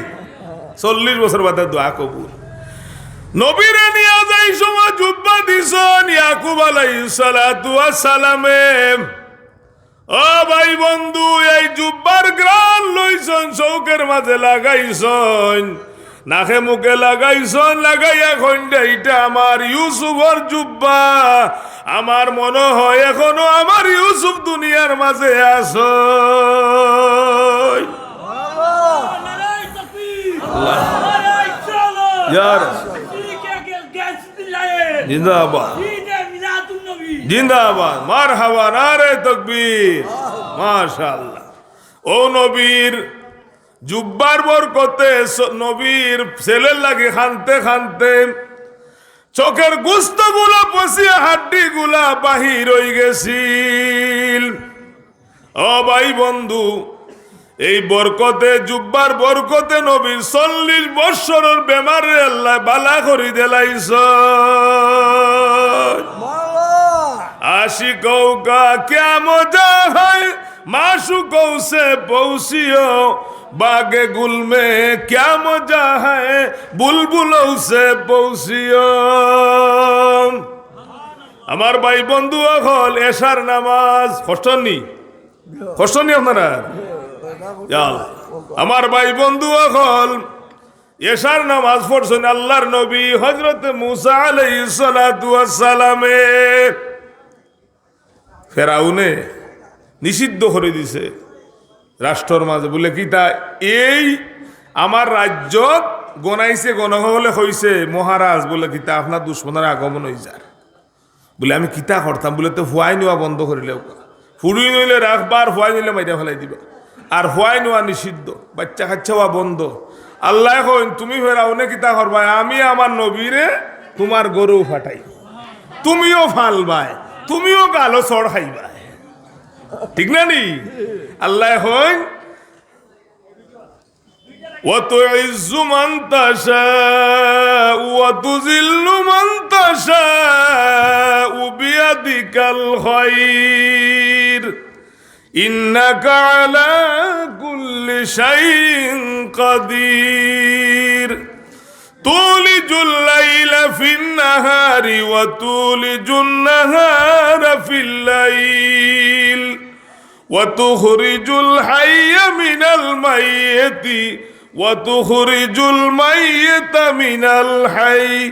চল্লিশ বছর বাদে দোয়া কবুল। নবীরে নিয়া যাই সময় জুব্বা দিছইন ইয়াকুব আলাইহিস সালাতু ওয়াস সালামে। ও ভাই বন্ধু, এই জুব্বার ঘ্রাণ লইছইন, চউখের মাঝে লাগাইছইন, নাকে মুখে লাগাইছইন, লাগাইয়া কইন দে, "ইটা আমার ইউসুফর জুব্বা, আমার মনে হয় এখনো আমার ইউসুফ দুনিয়ার মাঝে আছইন।" আল্লাহ। ইয়া রাসূল। জিন্দাবাদ। জিন্দাবাদ। মারহাবা, নারে তকবীর। মাশাআল্লাহ। ও নবীর জুব্বার বরকতে স-, নবীর ছেলের লাগি কানতে কানতে চোখের গোস্তগুলা পচিয়া হাড্ডিগুলা বাহির অইগেছিল। ও ভাই বন্ধু, এই বরকতে, জুব্বার বরকতে নবীর চল্লিশ বৎসরর বেমাররে আল্লায় বালা করি দিলাইছইন। আশিকো কা ক্যা মজা হ্যায়, মাশুকো সে পৌঁছিও, বাগে গুল মে ক্যা মজা হ্যায়, বুলবুলো সে পৌঁছিও। আমার ভাই বন্ধু অকল, এশার নামাজ, কষ্ট নি? কষ্ট নি আপনারা? ইয়া আল্লাহ। আমার ভাই বন্ধু অকল, এশার নামাজ পড়ছইন আল্লাহর নবী হযরতে মুসা আলাইহিস সালাতু ওয়াস সালামে। ফেরাউনে নিষিদ্ধ করি দিছে রাষ্ট্রর মাঝে। বুলে কিতা, এই আমার রাজ্যত গনাইছে, গণক অকলে কইছে, "মহারাজ," বুলে কিতা, "আপনার দুশমনর আগমন অইযার।" বুলে, "আমি কিতা করতাম?" বুলে, "তে ফুয়াইন অওয়া বন্ধ করিলেউক্কা। ফুড়িন অইলে রাখবা, আর ফুয়াইন অইলে মাইরা ফালাই দিবা। আর ফুয়াইন অওয়া নিষিদ্ধ, বাইচ্চা কাইচ্চা অওয়া বন্ধ।" আল্লায় কইন, "তুমি ফেরাউনে কিতা করবায়? আমি আমার নবীরে তুমার ঘরো ফাটাই, তুমিও ফালবায়, তুমিও গালো চড় খাইবায়।" ঠিক না নি? আল্লায় কইন, وتعز من تشاء وتذل من تشاء بيدك الخير إنك على كل شيء قدير تولج الليل في النهار وتولج النهار في الليل وتخرج الحي من الميت وتخرج الميت من الحي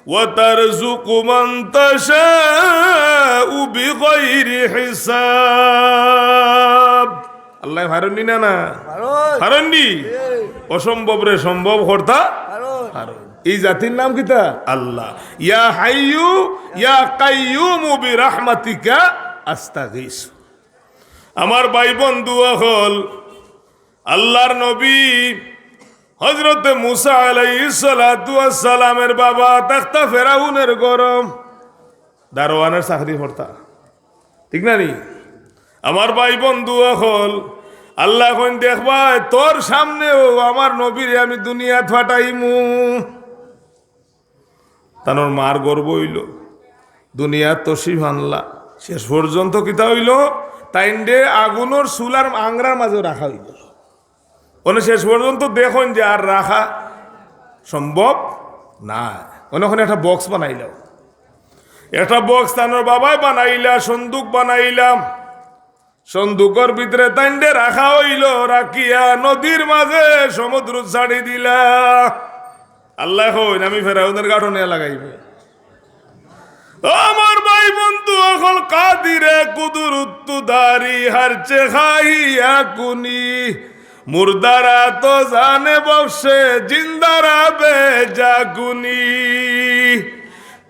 وترزق من تشاء بغير حساب। আল্লায় পারইন নি না, না? পারইন। পারইন নি? অসম্ভবরে সম্ভব করতা পারইন। পারইন। এই জাতির নাম কিতা? আল্লাহ। ইয়া হাইয়ু ইয়া কাইয়ুমু বিরাহমাতিকা আস্তাগীস। আমার ভাই বন্ধু অকল, আল্লাহর নবী হজরতে মুসা আলাইহিস সালাতু ওয়াস সালামের বাবা থাকতা ফেরাউনের ঘরো, দারোয়ানের চাকরি করতা, ঠিক না নি? আমার ভাই বন্ধু অকল, আল্লায় কইন, "দেখবায়, তোর সামনেও আমার নবীরে আমি দুনিয়াত ফাটাইমু।" তানর মার গর্ভ অইলো, দুনিয়াত তশরিফ আনলা, শেষ পর্যন্ত কিতা অইলো? তাইনরে আগুনর চুলার আংরার মাঝে রাখা অইলো। অনে শেষ পর্যন্ত দেখইন যে আর রাখা সম্ভব নায়। অনে অখন একটা বক্স বানাইলা, একটা বক্স তানর বাবায় বানাইলা, সন্দুক বানাইলা। সন্দুকর ভিতরে তাইনরে রাখা অইলো, রাখিয়া নদীর মাঝে সমুদ্রত ছাড়ি দিলা। আল্লায় কইন, "আমি ফেরাউনের গাটো নিয়া লাগাইমু।" ও আমার ভাই বন্ধু অকল, কাদিরে কুদরত দারি হারচে খাইয়া কুনি, মুর্দারা তো জানে বসে, জিন্দারা বেজাগুনি।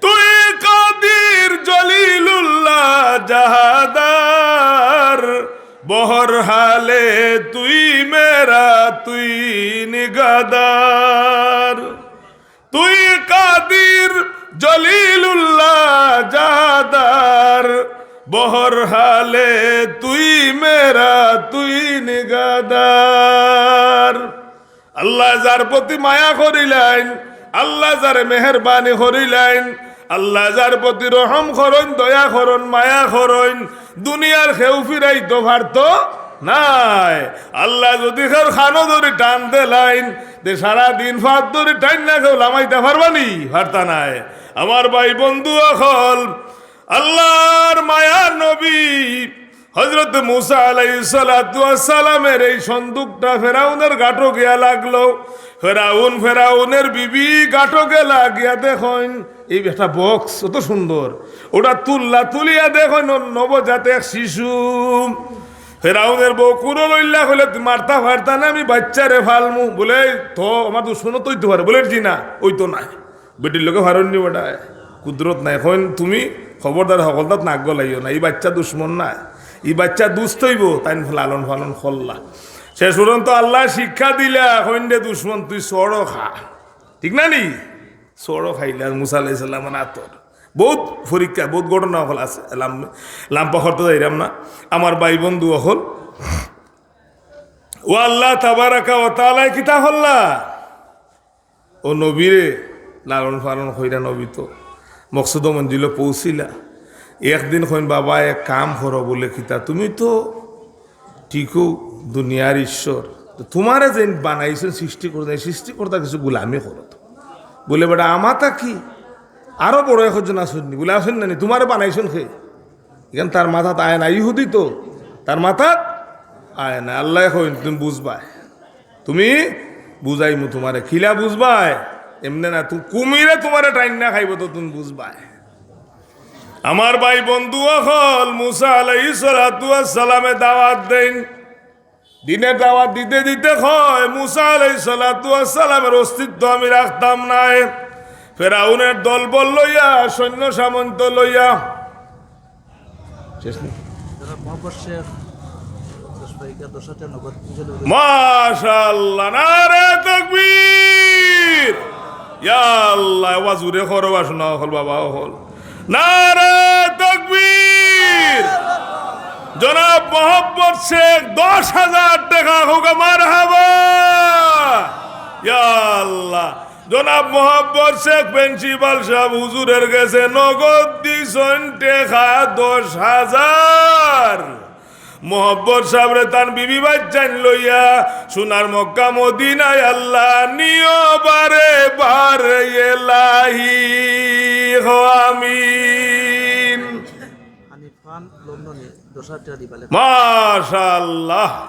তুই কাদির জলিলুল্লাহ জাহাদার, বহর হালে তুই মেরা, তুই নিগাদার। তুই কাদির জলিলুল্লাহ জাহাদার, বহর হালে তুই মেরা, তুই নিগাদার। আল্লায় যার প্রতি মায়া করিলাইন, আল্লায় যারে মেহেরবানি করিলাইন, আল্লায় যার প্রতি রহম করইন, দয়া করইন, মায়া করইন, দুনিয়ার কেউ ফিরাইতো পারতো নায়। আল্লায় যুদি কেউর কানো ধরি টান দিলাইন, তে সারা দিন ফাত ধরি টাইন্না কেউ লামাইতা পারবা নি? পারতা নায়। আমার ভাই বন্ধু অকল, আল্লার মায়ার নবী হজরত মুসা আলাইহিস সালাতু ওয়াস সালামের এই সন্দুকটা ফেরাউনের গাটো গিয়া লাগলো। ফেরাউন, ফেরাউনের বিবি গাটো গেলা, গিয়া দেখইন এই একটা বক্স, অত সুন্দর, ওটা তুললা, তুলিয়া দেখইন নবজাত এক শিশু। ফেরাউনের বউ কুলো লইলা, কইলা, "তুই মারতা পারতা না, আমি বাইচ্চারে ফালমু।" বলে, "তো আমার দুশমন তো অইতো পারে।" বলে, "জি না, অইতো নায়।" বেটির লগে ফারইন নি বেটায়, কুদরত নাই। কইন, "তুমি খবরদার হকলতাত নাক গলাইও না, ই বাইচ্চা দুশমন নায়, ই বাইচ্চা দুস্ত অইবো।" তাইন লালন পালন করলা। শেষ পর্যন্ত আল্লায় শিক্ষা দিলা, কইন, "রে দুশমন, তুই চড়ও খা।" ঠিক না নি? চড়ও খাইলা মুসা আলাইহিস সালামর আতর। বউত পরীক্ষা, বউত ঘটনা অকল আছে, লাম-, লাম্বা করতে যাইরাম না। আমার ভাই বন্ধু অকল, ও আল্লাহ তাবারাকা ওয়া তাআলায় কিতা করলা? ও নবীরে লালন পালন কইরা নবী তো মকসুদ মঞ্জিলো পৌঁছিলা। একদিন কইন, "বাবা, এক কাম করো," বলে, "কিতা?" "তুমি তো ঠিকও দুনিয়ার ঈশ্বর, তো তুমারে যেইন বানাইছইন, সৃষ্টি করছইন, এই সৃষ্টিকর্তার কিছু গোলামি করো তো।" বলে, "বেটা, আমাতা কি? আরো বড় একজন আছইন নি?" বলে, "আছইন না নি? তুমারে বানাইছইন কে?" ইখান তার মাথাত আয় না, ইহুদি তো, তার মাথাত আয় না। আল্লায় কইন, "তুমি বুঝবায়, তুমি বুঝাইমু তুমারে।" কিলা বুঝবায়? এমনে না, তু-, কুমিরে তুমারে টাইন্না খাইবো তো তুমি বুঝবায়। আমার ভাই বন্ধু অকল, মুসা আলাইহিস সালাতু ওয়াস সালামে দাওয়াত দেইন। দিনে দাওয়াত দিতে দিতে কয়, "মুসা আলাইহিস সালাতু ওয়াস সালামের অস্তিত্ব আমি রাখতাম নায়।" ফেরাউনের দলবল লইয়া, সৈন্য সামন্ত লইয়া, শেষ নি? যারা মহাব্বত শেখ, দশ পাইকা, দশ হাজার নগদ, তিনশো নগদ। মাশাআল্লাহ, নারে তাকবীর। ইয়া আল্লাহ, আওয়াজ জুরে করো, বাসনা অকল, বাবা অকল। নারে তাকবীর। জনাব মহাব্বত শেখ দশ হাজার টেকা, কউক্কা মারহাবা। ইয়া আল্লাহ। জনাব মহাব্বত শেখ প্রিন্সিপাল সাব হুজুরের গেছে নগদ দিছইন টেকা দশ হাজার। মহব্বত সাবরে তান বিবি বাইচ্চাইন লইয়া সোনার মক্কা মদিনায় আল্লাহ নিও বারে বারে এলাহি, কও আমিন। হানিফ খান লন্ডনে দশ হাজার টেকা দিবা লেখা। মাশাআল্লাহ।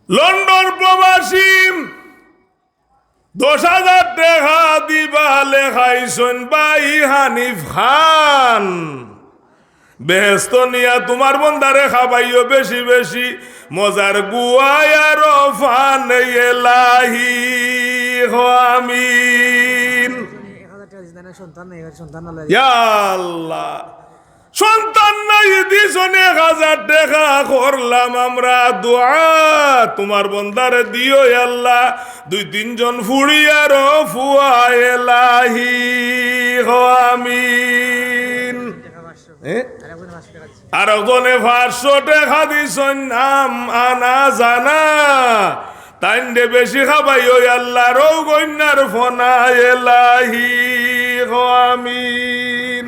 লন্ডন প্রবাসী দশ হাজার টেকা দিবা লেখাইছইন ভাই হানিফ খান। বেহেস্ত নিয়া তুমার বন্দারে খাবাইও বেশি বেশি মজার গুয়ায় আর ফান এলাহি, কও আমিন। এক হাজার টেকা দিস না, সন্তান নাই, এবার সন্তান আল্লাহ। ইয়া আল্লাহ। সন্তান নাই, দিছইন এক হাজার টেকা, করলাম আমরা দোয়া, তুমার বন্দারে দিও আল্লাহ দুই তিনজন ফুড়ি আরো ফুয়া এলাহি, কও আমিন। এ? আরকজনে পাঁচশো টেকা দিছইন, নাম আনা জানা, তাইনরে বেশি খাবাইও আল্লাহ, রও গইন্যার ফনা এলাহি, কও আমিন।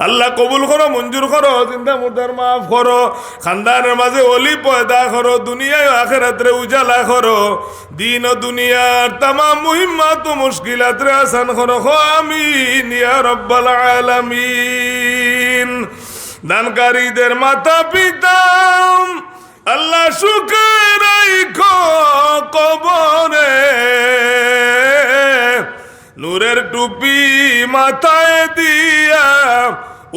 আল্লাহ কবুল করো, মঞ্জুর করো, জিন্দা মুর্দার মাফ করো, খানদানর মাঝে ওলি পয়দা করো, দুনিয়ায় আখেরাতরে উজালা করো, দিন ও দুনিয়ার তামাম মুহিম্মাত ও মুশকিলাতরে আসান করো, কও আমিন ইয়া রাব্বাল আলামিন। দানকারীদের মাতা পিতা আল্লাহ সুখে রাখো কবরে, নূরের টুপি মাথায় দিয়া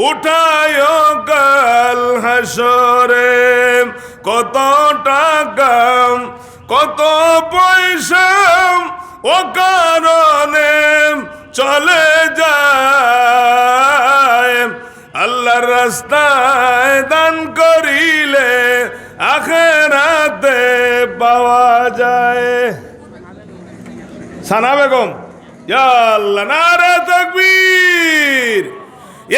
উঠাইও কাল হাশরে। কত টাকা, কত পয়সা অকারণে চলে যায়, আল্লাহর রাস্তায় দান করিলে আখেরাতে পাওয়া যায়। সানা বেগম, ইয়া আল্লাহ, নারে তাকবীর।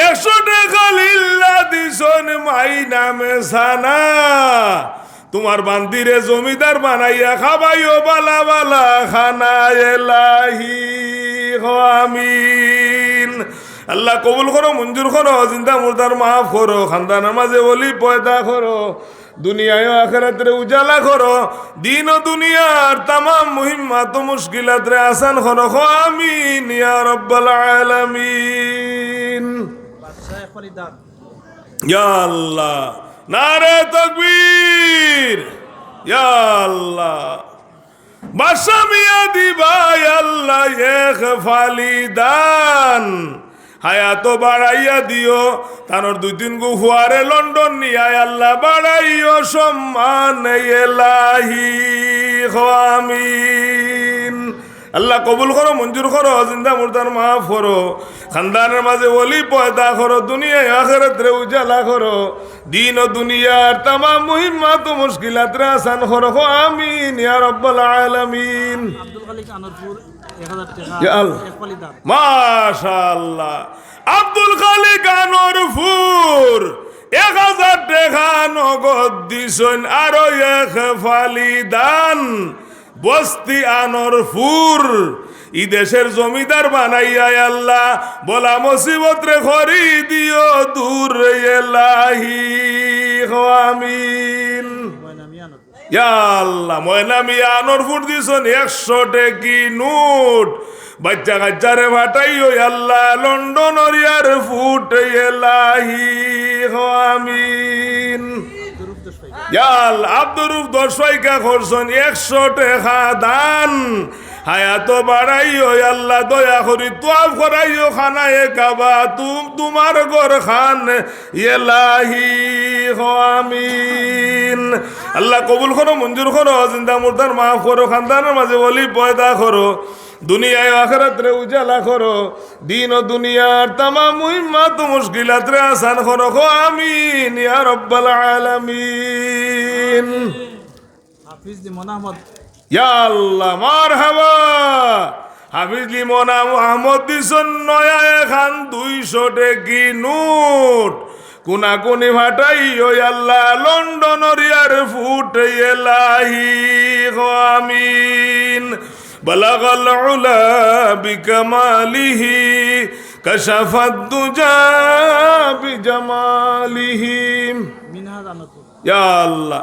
একশো টেকা লিল্লা দিছইন মাই নামে সানা, তুমার বান্দিরে জমিদার বানাইয়া খাবাইও বালা বালা খানা এলাহি, কও আমিন। আল্লাহ কবুল করো, মঞ্জুর করো, জিন্দা মুর্দার মাফ করো, খানদানর মাঝে ওলি পয়দা করো, দুনিয়ায় ও আখেরাতরে উজালা করো, দিন ও দুনিয়ার তামাম মুহিম্মাত ও মুশকিলাতরে আসান করো, কও আমিন ইয়া রাব্বাল আলামিন। বাদশাহ এক পালি ধান। ইয়া আল্লাহ, নারে তাকবীর, ইয়া আল্লাহ। বাদশা মিয়া দিবা আল্লাহ এক ফালি ধান, হায়াত বাড়াইয়া দিও, তানর দুই তিন গু ফুয়ারে লন্ডন নিয়া আল্লাহ বাড়াইও সম্মান এলাহি, কও আমিন। আল্লাহ কবুল করো, মঞ্জুর করো, জিন্দা মুর্দার মাফ করো, খানদানর মাঝে ওলি পয়দা করো, দুনিয়ায় আখেরাতরে উজালা করো, দিন ও দুনিয়ার তামাম মুহিম্মাত ও মুশকিলাতরে আসান করো, কও আমিন ইয়া রাব্বাল আলামিন। আব্দুল খালিক আনোয়ারপুর, এক হাজার টেকা, ইয়া আল্লাহ। এক পালি ধান। মাশাআল্লাহ। আব্দুল খালিক আনোয়ারপুর, এক হাজার টেকা নগদ দিছইন, আরো এক ফালি ধান। বস্তি আনোয়ারপুর, ই দেশের জমিদার বানাইয়া আল্লাহ, বালা মুসিবতরে করি দিও দূর এলাহি, কও আমিন। ইয়া আল্লাহ, ময়না মিয়া আনোয়ারপুর দিছইন একশো টেকি নোট, বাচ্চা কাচ্চারে ফাটাইও আল্লাহ, লন্ডনর এয়ারপোর্ট এলাহি, কও আমিন। ইয়া আল্লাহ, আব্দুর রউফ দশ পয়সা করছইন একশো টেকা দান। হায়াত বাড়াইও আল্লাহ, দয়া করি তোয়াফ করাইও খানায়ে কাবা, তুম-, তুমার ঘর খান এলাহি, কও আমিন। আল্লাহ কবুল করো, মঞ্জুর করো, জিন্দা মুর্দার মাফ করো, খানদানর মাঝে ওলি পয়দা করো, দুনিয়ায় আখেরাতরে উজালা করো, দিন ও দুনিয়ার তামাম মুহিম্মাত ও মুশকিলাতরে আসান করো, কও আমিন ইয়া রাব্বাল আলামিন। হাফিজ লিমন আহমদ। ইয়া আল্লাহ, মারহাবা। হাফিজ লিমন আহ-, আহমদ দিছইন নয়া এখান দুইশো টেকি নোট। কুনাকুনি ফাটাইও আল্লাহ, লন্ডনর এয়ারপোর্ট এলাহি, কও আমিন। بلغ العلا بكماله، كشف الدجى بجماله. মিনহাজ আনোয়ারপুর। ইয়া আল্লাহ।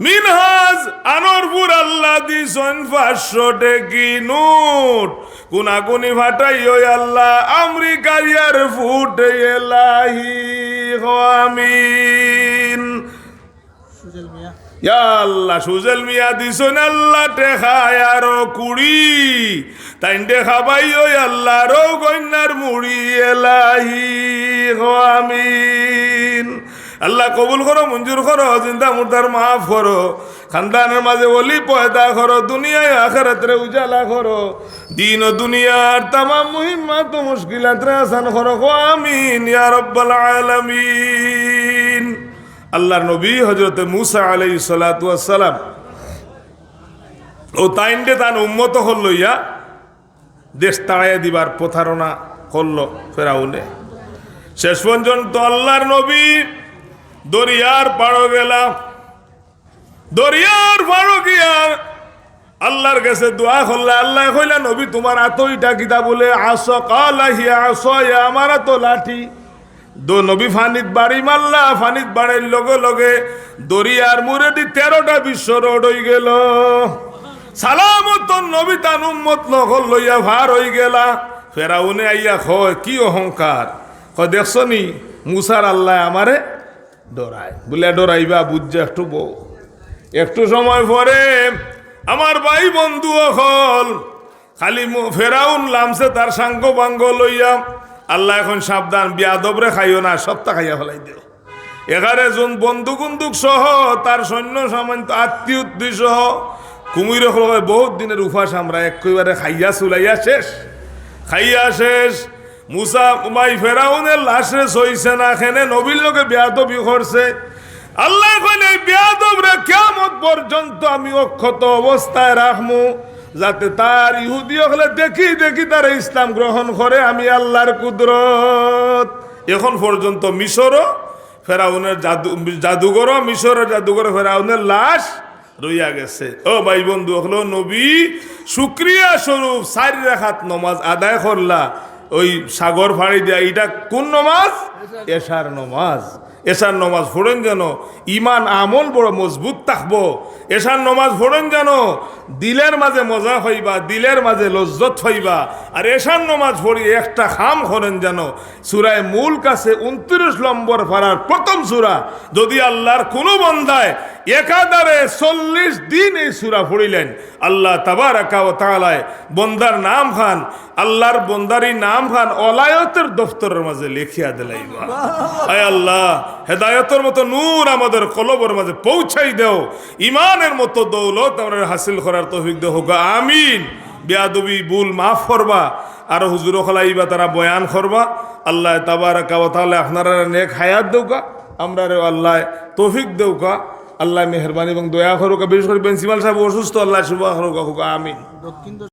মিনহাজ আনোয়ারপুর আল্লাহ দিছইন পাঁচশো টেকি নোট। কুনাকুনি ফাটাইও আল্লাহ, আমেরিকার এয়ারপোর্ট এলাহি, কও আমিন। সুজেল মিয়া। ইয়া আল্লাহ, সুজেল মিয়া দিছইন আল্লাহ টেকা আরো কুড়ি। তাইনরে খাবাইও আল্লাহ, রও গইন্যার মুড়ি এলাহি, কও আমিন। আল্লাহ কবুল করো, মঞ্জুর করো, জিন্দা মুর্দার মাফ করো, খানদানর মাঝে ওলি পয়দা করো, দুনিয়ায় আখেরাতরে উজালা করো, দিন ও দুনিয়ার তামাম মুহিম্মাত ও মুশকিলাতরে আসান করো। কও আমিন ইয়া রাব্বাল আলামিন। আল্লাহর নবী হযরতে মুসা আলাইহিস সালাতু ওয়াস সালাম ও তাইনরে তান উম্মত অকল লইয়া দেশ তাড়াইয়া দিবার প্রতারণা করলো ফেরাউনে। শেষ পর্যন্ত আল্লাহর নবী দরিয়ার পাড়ো গেলা, দরিয়ার পাড়ো গিয়া আল্লাহর গেছে দোয়া করলা। আল্লায় কইলা, "নবী, তুমার আতো ইটা কিতা?" বুলে, "আসা।" কালা, "হিয়া আসায়া, আমার আতো লাঠি।" দো নবী ফানিত বাড়ি মারলা, ফানিত বাড়ির লগে লগে দরিয়ার মুরেদি তেরোটা বিশ্ব রোড অইগেলো। সালামত নবী তান উম্মত অকল লইয়া পার অইগেলা। ফেরাউনে আইয়া কয়, "কি অহংকার?" কয়, "দেখছো নি, মুসার আল্লায় আমারে ডরায়।" বুলে, "ডরাইবা, বুঝছো, একটু বও।" একটু সময় পরে আমার ভাই বন্ধু অকল খালি মু-, ফেরাউন লামছে তার সাঙ্গ পাঙ্গ লইয়া। আল্লায় কইন, "সাবধান, বিয়াদবরে খাইও না, সবটা খাইয়া ফালাই দেও।" এখানে জন বন্দুক উন্দুক সহ তার সৈন্য সামন্ত আত্মীয় উত্তি সহ কুমির অকল কয়, "বহুত দিনের উপাস আমরা, একেবারে খাইয়া চুলাইয়া শেষ, খাইয়া শেষ।" মুসা উমাই ফেরাউনের লাশরে সইছে না, কেনে নবীর লগে বেয়াদবি করছে। আল্লায় কইন, "এই বেয়াদবরে কিয়ামত পর্যন্ত আমি অক্ষত অবস্থায় রাখমু, যাতে তার ইহুদি অকলে দেখি দেখি তারা ইসলাম গ্রহণ করে, আমি আল্লাহর কুদরত।" এখন পর্যন্ত মিশরও ফেরাউনের জাদু-, জাদুঘরও, মিশরের জাদুঘরও ফেরাউনের লাশ রইয়া গেছে। ও ভাই বন্ধু অকল, নবী শুকরিয়া স্বরূপ চাইর রাকাত নমাজ আদায় করলা, ওই সাগর ফাড়ি দিয়া। ইটা কোন নমাজ? এশার নমাজ। এশার নমাজ পড়ইন যেন ইমান আমল বড় মজবুত থাকবো। এশার নমাজ পড়ইন যেন দিলের মাঝে মজা পাইবা, দিলের মাঝে লজ্জত পাইবা। আর এশার নমাজ পড়ি একটা কাম করইন যেন, সূরায়ে মুলক আছে ঊনত্রিশ নম্বর পারার প্রথম সূরা। যদি আল্লাহর কোনো বন্দায় একাধারে চল্লিশ দিন এই সূরা পড়িলেন, আল্লাহ তাবারাকা ওয়া তাআলায় বন্দার নাম খান, আল্লাহর বন্দার ই নাম খান অলায়তের দফতরের মাঝে লেখিয়া দিলাইবা। আয় আল্লাহ, হেদায়তের মতো নূর আমাদের কলবর মাঝে পৌঁছাই দেও, ইমানের মতো দৌলত আমরা হাসিল করার তৌফিক দেও, কউক্কা আমিন। বেয়াদবি ভুল মাফ করবা, আর হুজুর অকল আইবা, তারা বয়ান করবা। আল্লাহ তাবারাকা ওয়া তাআলায় আপনারারে নেক হায়াত দেউক্কা, আমরারেও আল্লায় তৌফিক দেউক্কা। আল্লায় মেহেরবানি এবং দয়া করুক্কা। বিশেষ করি বেনসিমাল সাব অসুস্থ, আল্লায় শিফা করুক্কা, কউক্কা আমিন।